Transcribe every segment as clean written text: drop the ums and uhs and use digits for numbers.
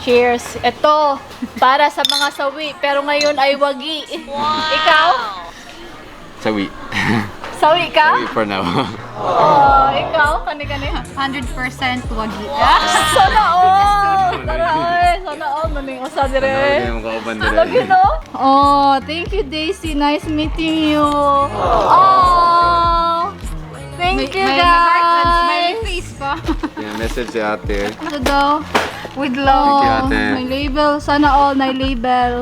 Cheers! Ito, para sa mga sawi, pero ngayon ay wagi. Ikaw? Sawi. Sawi ka? Sawi for now. Oh, ikaw? Kani-kani? 100% wagi. Sana all! Tara, oy! Sana all! Maning usa dire. Ano yung kauban dire? Lagi, no? Oh, thank you, Daisy. Nice meeting you. Oh, thank you, May heart and smiley guys. face pa. Yeah, message si ate. Ano daw? With love. Thank you, ate. May label. Sana all may label.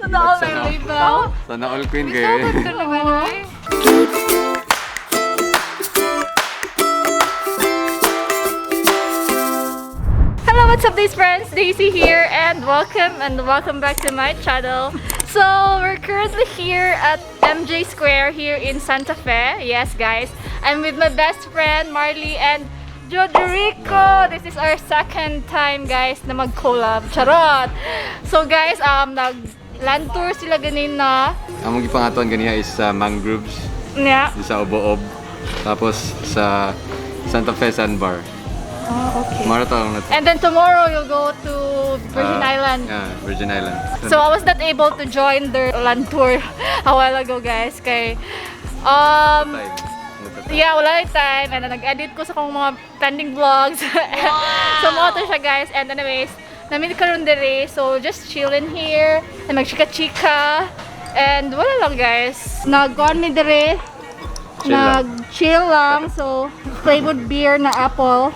Sana all may Sana all. label. Sana all queen kayo eh. Ito naman ay. Hello, what's up, these friends? Daisy here, and welcome back to my channel. So, we're currently here at MJ Square here in Santa Fe. Yes, guys. I'm with my best friend, Marley, and Jodorico. This is our second time, guys, na mag-collab. Charot! So, guys, nag land tour sila ganina. Ang mong gipangatuan ganiha is sa mangroves, Yeah. sa Obo-Ob. Tapos sa Santa Fe Sandbar. Oh, okay. Marathon na to. And then tomorrow, you'll go to Virgin Island. Yeah, Virgin Island. So I was not able to join their land tour a while ago, guys. Kay, Time. yeah, wala yung time. And then nag-edit ko sa kong mga pending vlogs. So mo to siya, guys. And anyways, namin karon diri. So just chilling here and magchika-chika. And wala lang, guys. Nag-on mi diri. Chill lang. Nag-chill lang. So, flavored beer na apple.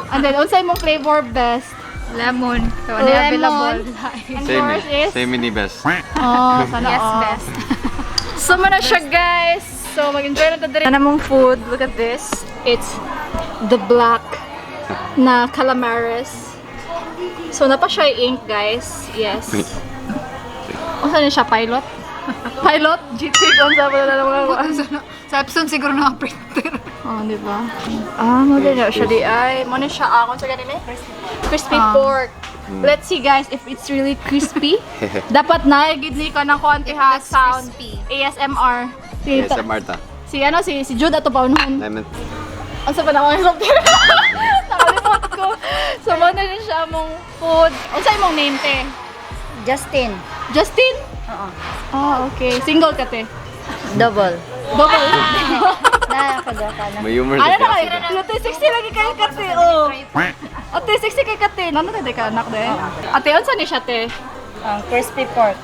And then, unsay mong flavor best? Lemon. So, ano Lemon. available? And Same, yours is? same ni best. Oh, sana Yes, all. best. So na siya, guys. So mag-enjoy na ta diri. Ana mong food. Look at this. It's the black na calamares. So napa siya ink, guys. Yes. Unsa ni siya pilot? Pilot GT unsa ba na mga Sa Epson siguro na printer. Oh, di ba? Ah, mo na siya di ay. Mo na siya ako sa ganun eh. Crispy pork. Let's see, guys, if it's really crispy. Dapat na gid ni ka ng konti It ha looks sound. crispy. ASMR. Si, Yes, Marta. si ano si si Jude ato paunhon. Lemon. Unsa pa na akong istorya? Nakalimot ko. So mo na rin siya among food. Unsa imong name te? Justin. Justin? Oo. Ah, okay. Single ka te? Double. Double. Na, kagawa ka na. May humor Ano na na kayo? Ate, 60 lagi kayo kate. Oh. Ate, 60 kay kate. Nano tayo ka anak de? Ate, unsa ni siya te? Ang crispy pork.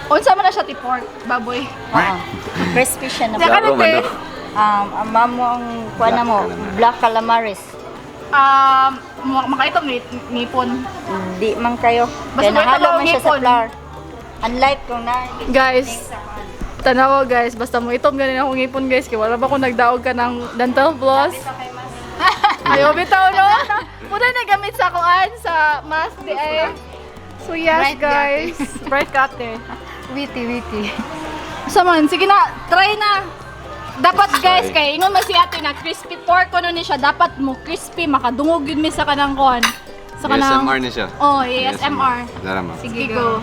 Unsa man na siya ti pork, baboy. Oo. Crispy siya na. Diyan ka na Black te. manok. Ang mamo ang kuha na mo, black calamares. Makaitom ni ngipon. Di man kayo. Basta Kaya may nahalo tabang man siya sa ngipon. flour. Unlike kung na. Guys, tanawa guys, basta mo itom ganin akong ngipon guys kay wala ba ko nagdaog ka ng dental floss. Ayo bitaw no. Muna na gamit sa kuan sa mask di ay. So yes Bright guys, bright ka ate. Witty, witty. So man, sige na, try na. Dapat guys, Try. kay ingon man si ate na crispy pork kuno ni siya, dapat mo crispy makadungog gyud mi sa kanang kuan. Sa kanang ASMR ni siya. Oh, ASMR. Dara ma. Sige, go.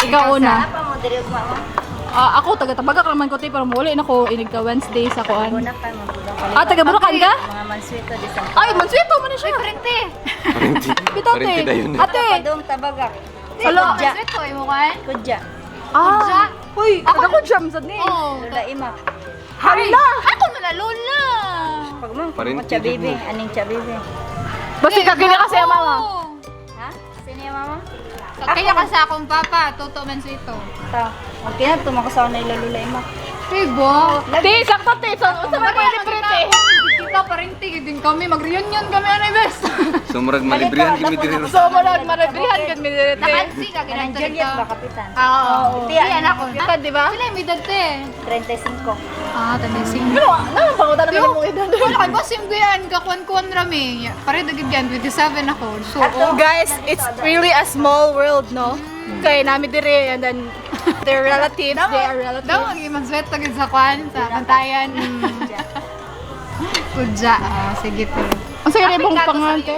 Ikaw una. Pa mo diri ugma mo. Ah, ako taga Tabaga raman ko te pero muli na ko inig ka Wednesday sa kuan. Bunakan mo bunakan. Ah, taga Bunakan ka? Mga mansuito di sa. Ay, mansueto man na siya. Parente. Parenti. Bitaw te. Parenti na yun. Ate. Padong tabaga. Alo. Kudya. Ito, imo ka? Kudya. Ah. Uy, taga ko jam sad ni. Oo. Lola ima. Hala. Ako na lola. Pag mo, Parenti cha jud baby, mo. aning cha baby. Basta kakili kasi ang mama. Ha? Sino yung mama? Kaya ka sa akong papa, totoo man ito. Ta. Okay na, tumakusaw na ila lola ima. Diba? Te, sakto te. So, unsa man mo libre te? Kita parente din kami mag-reunion kami ano best. So murag malibrihan kami diri. So, murag marabrihan gud mi dire te. Nakansi ka Kanang ganito Juliet dito. ba kapitan? Oo. Tiyan. Tiyan ako. Kita, di ba? Sila yung edad te. 35. Ah, 35. Pero, naman pangutan naman mo edad. Wala kay boss yung guyan, kakuan-kuan rami. Pare dagid yan, 27 ako. So, Oh, guys, it's really a small world, no? Kay nami dire and then their relatives, they are relatives. Daw ang imang sweat gid sa kuan sa bantayan. Kudja. Ah, sige te. Unsa gani imong pangalan te?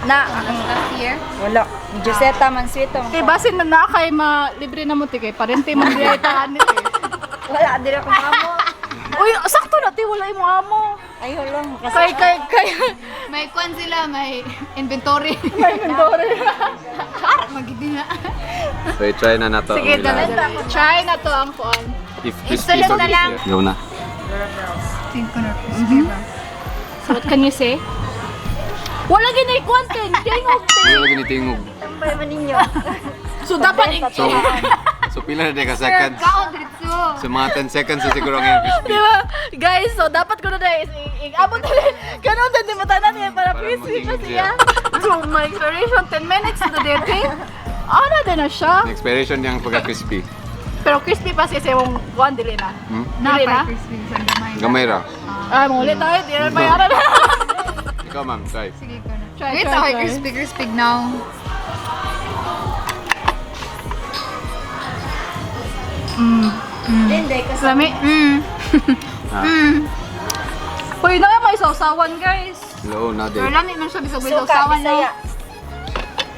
Na, Last year. wala. Joseta Mansueto. Te basin na na kay ma libre na mo te kay parente man diay ta ani te. Wala, dili ako mamo. Uy, sakto na te wala imong amo. Ay, lang. Kay kay kay May kwan sila, may inventory. May inventory. Magidi na. So i-try na nato. Sige, ang ilang. dali. Try na to ang kuan. If crispy Isulod pa na lang. Go na. Think ko na crispy ba? So what can you say? Wala ginay content. Tingog. Hindi lagi ni tingog. Tambay man ninyo. So dapat So pila na di ka seconds? Kaon diretso. So mga 10 seconds na siguro ang iyang crispy. Di ba? Guys, so dapat ko na dahil abot na rin. Ganun din, di ba tanan niya para Para crispy pa maging siya. So my expiration, 10 minutes na din. Ano din na siya? Ang expiration niyang pagka-crispy. Pero crispy pa siya sa imong one, dili na. Hmm? Dili na? Napay crispy sa gamay. Gamay ra. Ah, mangulit tayo. Di na bayaran na. Ikaw ma'am, try. Sige ko na. Try, Wait, try, okay, try. crispy crispy now. Hindi kasi Lami. Ah. Uy, na may sausawan, guys. Hello, na Pero day. lami man siya bisag suka sausawan no. Bisaya.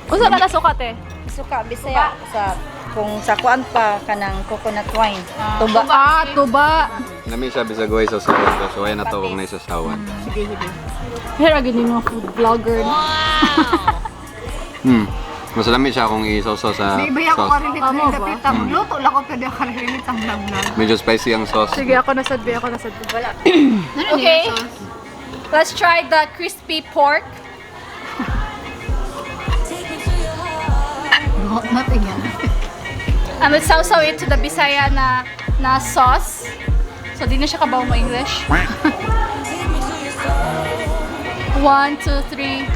Unsa na nasukat eh? Suka Bisaya sa kung sa kuan pa kanang coconut wine. Tuba. Ah, tuba. Lami siya bisag way sa sawan ko. So ay na to kung naisasawan. Sige, sige. Pero gini mga food vlogger. Mas lami siya kung isawsaw sa Di ba ako sauce. karelate Tama sa ba? pita? Magluto lang ko pero di ako karelate ang vlog vlog. Medyo spicy ang sauce. Sige, ako na sadbi, ako na sadbi. Wala. Ano Okay. niya sauce? Let's try the crispy pork. No, not again. And let's sausaw it to the Bisaya na na sauce. So, di na siya kabaw mo English. 1, 2, 3.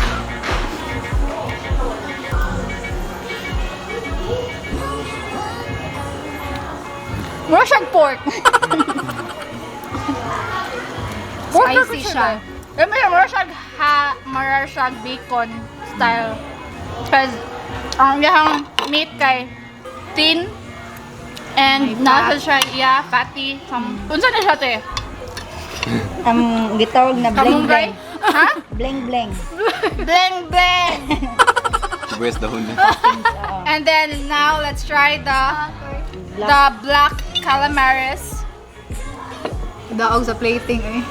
Mura siyang pork. Pork na Spicy siya. siya. Eh, may mura siyang ha, mura siyang bacon style. Cause, ang iyang meat kay thin and May fat. nasa siya, yeah, fatty. Unsa na siya, te? Ang gitawag na bleng Kamunggay? bleng. Ha? Bleng bleng. Bleng bleng! Sibuyas dahon din. And then now let's try the black calamaris. Daog sa plating eh.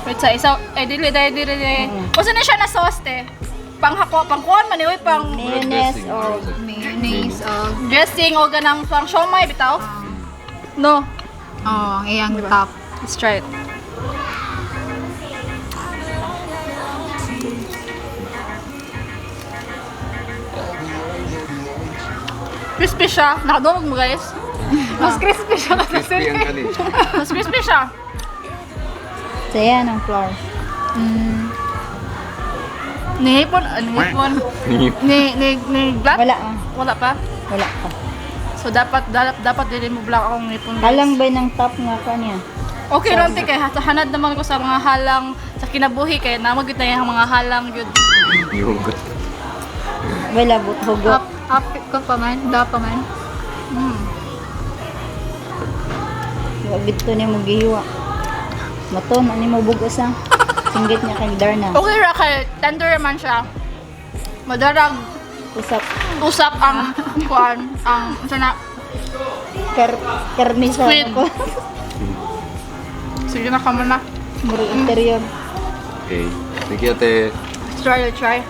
Wait sa isa, eh dili dili dili dili. Unsa na siya na sauce te? Panghako, pangkuan man ni oy, pang Mayonnaise Dressing, or Mayonnaise og dressing o ganang pang siomay bitaw. No. oh, ang iyang top. Let's try it. Crispy siya. Nakadungog mo guys. Mas crispy siya kasi Crispy ang kani. Mas crispy siya. saya ng flour. Nihipon, ah, nihipon. Ni black? Wala ah. Wala pa. Wala pa. So dapat dapat dapat dili mo black akong ngipon. Guys. Halang ba ng top nga kanya? Okay ron te kay hanad naman ko sa mga halang sa kinabuhi kay namo gyud na yung mga halang gyud. Yugot. Wala but hugot. Up, up ko pa man, da pa man. Wa gito ni mo gihiwa. Maton ani mo bugos ah. Singgit niya kay Darna. Okay ra kay tender man siya. Madarag Usap usap ang kuan ang unsa na kar karni sa Squid. ko. Sige na kamo na. Murag interior. Okay. Thank you, ate. Let's try, let's try.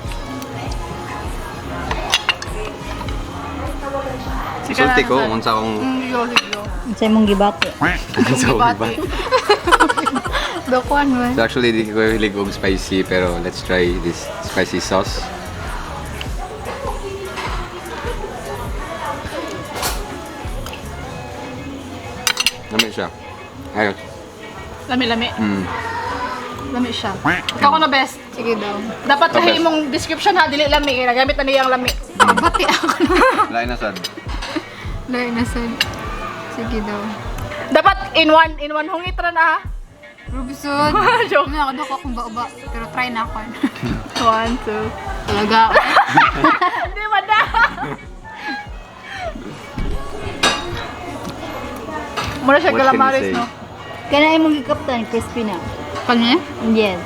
Sige na, Sulti ko, sir. unsa akong Go, sige, go. Unsay mong gibati? unsa akong Gibati. iba. Dokuan man. So actually, di ko hilig og spicy, pero let's try this spicy sauce. Lami siya. Ayos. Lami, lami. Lami siya. Ikaw ko na best. Sige daw. Dapat Ikaw lahi best. imong description ha, dili lami. Kaya nagamit na niya ang lami. Pati ako na. Lain na sad. Lain na sad. Sige daw. Dapat in one hungit ra na ha. Rubison. Joke. Ano ako dako akong bauba. Pero try na ako. One, two. Talaga. Hindi ba na? Mura siya What can you calamares, say? no? Kana imong gikaptan crispy na. Kanya? Yes.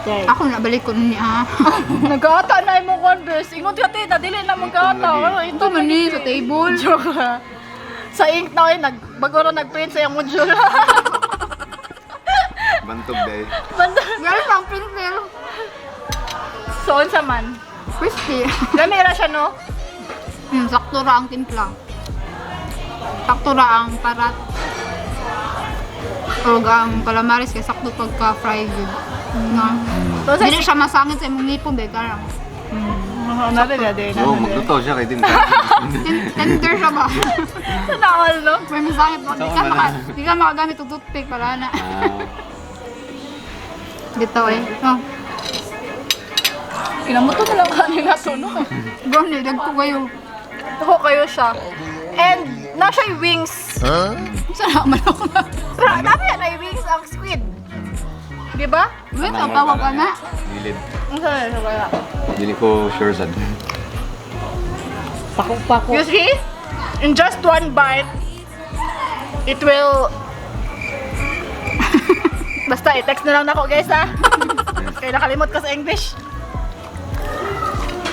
Try. Ako na balik ko niya. ah. Nagkaata na imong Converse. Ingon ka tita, dili na magkaata. Ito lagi. Ano, ito Ito man ni sa table. Joke ha. Sa ink na eh, nag, bago na nag-print sa iyang module. Bantay Bantog day. Meron pang pencil. So, unsa man? Crispy. Lami ra siya, no? Sakto ra ang timpla. Sakto ra ang parat. O ang calamares kay sakto pagka fried gud. No. So, sa Dili siya masangit sa imong ngipon ba karang. Oo, magluto siya kay din. Tender siya ba? Sana all, no? May masangit ba? Di ka, Sama maka, na. di ka makagamit og toothpick para na. Ah, Dito eh. Oh. Kinamuto na lang kanina to, no? Gani, dagko kayo. Ako kayo siya. And, na siya wings. Sana manok na. Pero, dami yan ay wings ang squid. Di ba? Wait, ang tawag ka na. Gilid. Ang sarap siya wala. Dili ko sure sad. Pako-pako. You see? In just one bite, it will... Basta, i-text na lang nako guys, ha? Kaya nakalimot ko sa English.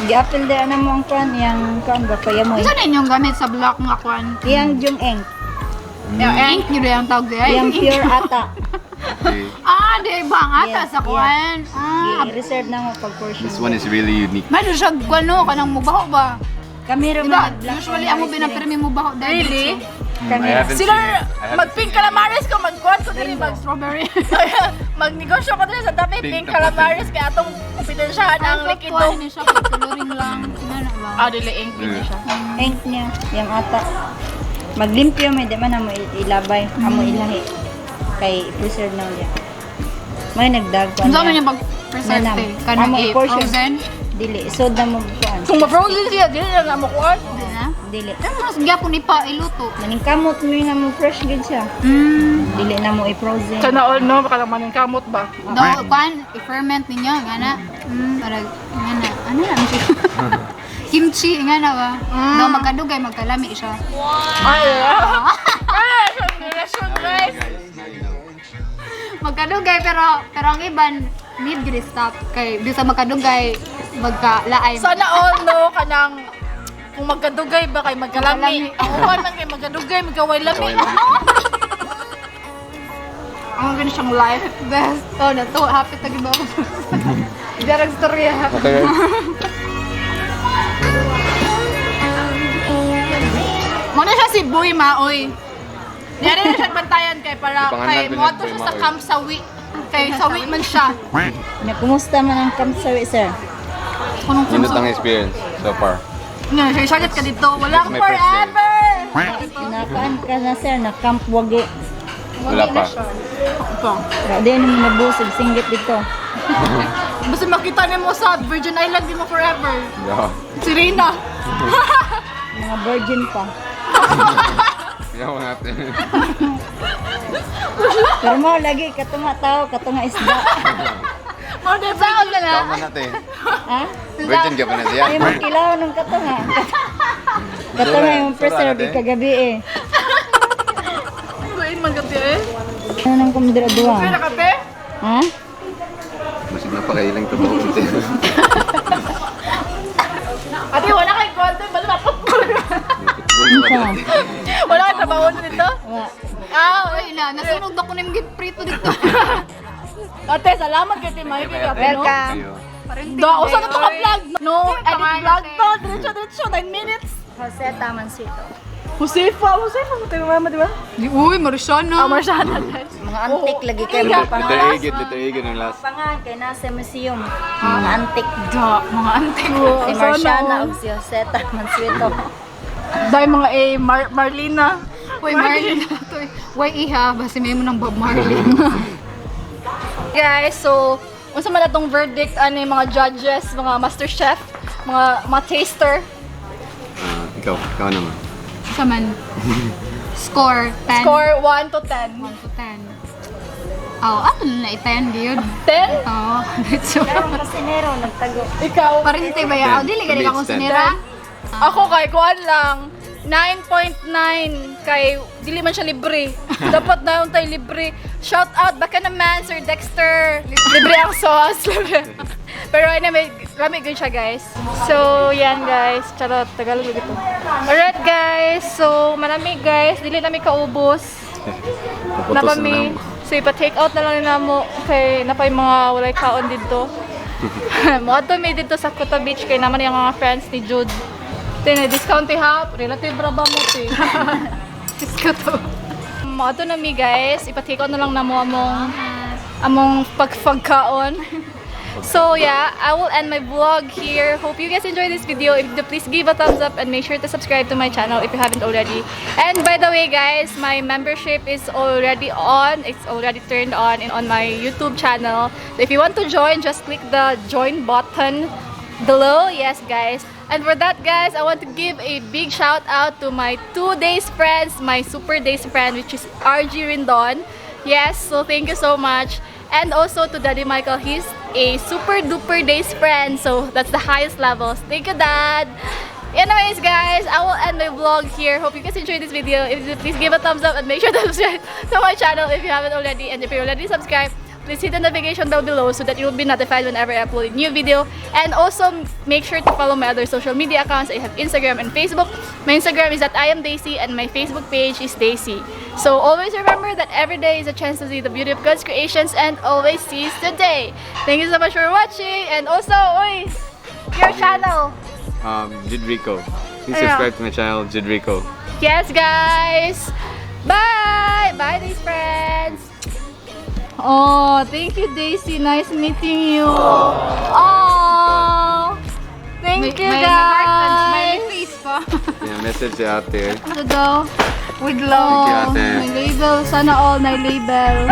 Giapil din na mo ang kuan, yang kuan ba kaya mo. Isa na inyong gamit sa black nga kwan? Iyang jung eng. Ink nyo rin ang tawag di ay. Iyang pure ata. Okay. Ah, di ba ang ata Yes, sa kwan? Ah, I-reserve na mo pag portion. This one is really unique. Medyo siya gwano kanang mubaho ba? Kami ra Diba? man nag-black Usually amo calamares binapirmi mubaho dahil Really? Kami I haven't Sila, seen it. I haven't mag-pink seen it. calamares ko, mag-kuhan ko diri, mag Strawberry. magnegosyo ko diri sa dami, Pink pink na calamares, kaya atong pinensyahan ang Ang likido. kwan ni siya pag coloring lang. Ano na ba? Ah, dili, ink yun siya. Ink niya, yang ata. Maglimpyo may di man amo ilabay, amo ilahi. Kay i-preserve na ulit. May nagdag Ang kuan. dami niya pag-preserve Manam. te. Kanang Amo i-portion. i-frozen. Dili, so na mo kuan. Kung ma-frozen siya, dili lang na mo kuhan. Di na? Dili. Pero mas gyapon ipa iluto. Maningkamot mo na mo fresh gid siya. Dili na mo i-frozen. Sana all, no? Baka lang maningkamot ba? Daw kwan i-ferment ninyo nga na. Para nga na. Ano na siya? Kimchi nga na ba? Daw magkadugay magkalami siya. Ay, ay, relasyon, guys. Guys, now you know. Magkadugay pero pero ang iban need gid stop kay bisa magkadugay magkalaay. Sana all, no? Kanang, kung magkadugay ba kay magkalami. Magkalami. Ang uban man kay magkadugay, magkaway lami. Magkaway lami. Ang ganun siyang life. Best. Oh, na to happy ta gid ba ako. Darag storya. Okay. Muna siya si Boy Maoy. Niyari na siya bantayan kay para Ipangalan kay ko niya, moadto Boy siya sa Maoy. Camp Sawi. Kay Sawi man siya. Na kumusta man ang kamsawi, sir? Kunong Nindot ang experience so far. Nga, siya sagat ka dito. Walang It's my first day. forever! Nakaan ka na sir, na camp wagi. Wala pa. Ito. Di na mo nabusog singgit dito. Basta makita nimo sa Virgin Island, di mo forever. Yeah. Si Reyna. Mga virgin pa. Yaw natin. Pero mo lagi katunga tao, katunga isda. Mo na Virgin na lang. Tama natin. Ha? Virgin ka pa na siya. Ay magkilaw ng katunga. Katunga yung preserve Sura natin. kagabi eh. Guin man gabi eh. Ano nang kumdira duwa? Kaya kape? Ha? Masig na pakailang trabaho ko. Ate, wala kay content. Basta maputbol. Wala kay trabaho na dito? Wa. Ah, Ay na, nasunog na ko na yung prito dito. Ate, salamat kay Team Mikey. Welcome. Da, usa na to ka vlog. No, edit vlog to. Diretso, diretso. 9 minutes. Jose Tamansito. Josefa, Josefa. Mo tayo mama, di ba? Uy, Marciana. Ah, Marciana, guys. Mga antik lagi kay Iya. mga pangalan. Letter A, gid, letter A, gid ang last. Pangalan kay nasa museum. Mga antik. Da, mga antik. Si Marciana ug si Jose Tamansito. Dahil mga A, Marlena. Uy, Marley na to. Eh. Why iha? Basi may mo ng Bob Marley. Guys, so, unsa man atong verdict ano yung mga judges, mga master chef, mga taster. Ah, ikaw naman. Sa man. Score, 10. Score 1 to 10. 1 to 10. Oh, ato na i-10 gyud. 10? Oo, diretso. Pero ang kasinero nagtago. Ikaw. Parente ba ya? Oh, dili gani To me, akong it's 10. sinira. Ako kay kuan lang 9.9 kay dili man siya libre. Dapat na tayo libre. Shout out baka naman Sir Dexter. Libre ang sauce. Libre. Pero anyway, lami gyud siya, guys. So yan guys, charot Tagalog ito. Alright guys, so marami guys, dili nami kaubos. Puputos Na na kami lang. So ipa-take out na lang namo kay napay mga walay kaon didto. Moadto mi didto sa Kuta Beach kay naman yung mga friends ni Jude. Te, discount ti ha, relative ra ba mo te? Diyos ko to. Moadto na mi, guys, ipa-take out na lang namo among pagpagkaon. So yeah, I will end my vlog here. Hope you guys enjoyed this video. If you do, please give a thumbs up and make sure to subscribe to my channel if you haven't already. And by the way, guys, my membership is already on. It's already turned on and on my YouTube channel. So if you want to join, just click the join button below. Yes, guys. And for that, guys, I want to give a big shout out to my 2 days friends, my super days friend, which is RG Rindon. Yes, so thank you so much. And also to Daddy Michael, he's a super duper days friend. So that's the highest levels. Thank you, Dad. Anyways, guys, I will end my vlog here. Hope you guys enjoyed this video. If you did, please give a thumbs up and make sure to subscribe to my channel if you haven't already. And if you already subscribed, please hit the notification bell below so that you will be notified whenever I upload a new video. And also, make sure to follow my other social media accounts. I have Instagram and Facebook. My Instagram is @IamDaisy and my Facebook page is Daisy. So always remember that every day is a chance to see the beauty of God's creations and always seize the day. Thank you so much for watching, and also, oy, your channel. Judrico. Please subscribe to my channel, Judrico. Yes, guys. Bye. Bye, these friends. Oh, thank you, Daisy. Nice meeting you. Oh, thank you, May heart and smiley guys. Face pa. Yeah, message si ate. Ano daw? With love. Thank you, ate. May label. Sana all may label.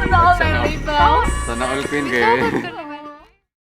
Sana all may label. Sana all queen kayo eh.